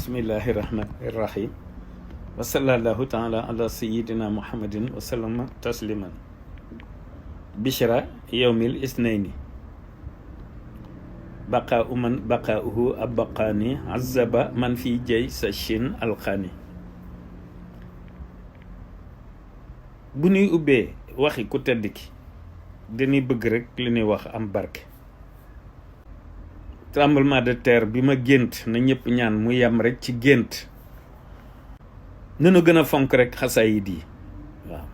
bismillahi rahmani rahim wa sallallahu taala ala sayidina muhammadin wa sallama tasliman bishra yawmil isnayni baqa uman baqauhu abaqaani azaba man fi jay sa chin alxaani. bu ñuy ubbee waxi ku tedd ki dañuy bëgg rek li ñuy wax am barke. tremblement de terre bi ma gént na ñëpp ñaan mu yam rek ci gént nanu gën a fonk rek xasaayid yi waaw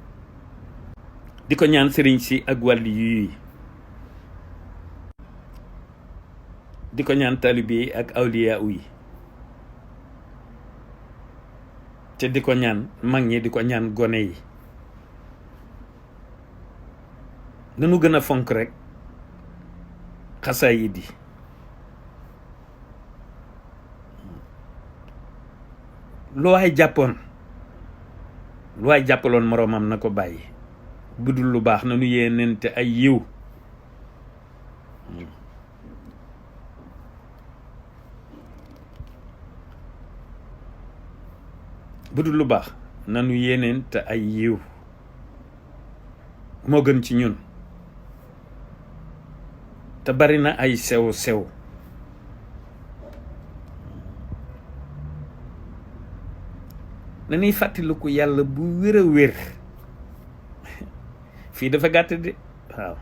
di ko ñaan sëriñ si ak wàlli yi di ko ñaan taalibe yi ak awliya yi te di ko ñaan mag ñi di ko ñaan gone yi nanu gën a fonk rek xasaayid yi. lu waay jàppaloon moroomam na ko bàyyi bu dul lu baax na nu yéenente ay yiw bu dul lu baax na nu yéenente ay yiw moo gën ci ñun te bari na ay sew-sew nañuy fàttaliku yàlla bu wér a wér fii dafa gàtt de waaw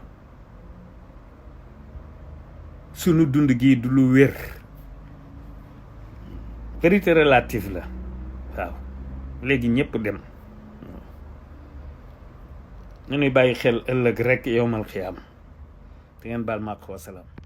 sunu dund gii du lu wér vérité relative la waaw léegi ñëpp dem nañuy bàyyi xel ëllëg rek yowmal xiyaam te ngeen baal ma ak wasalaam.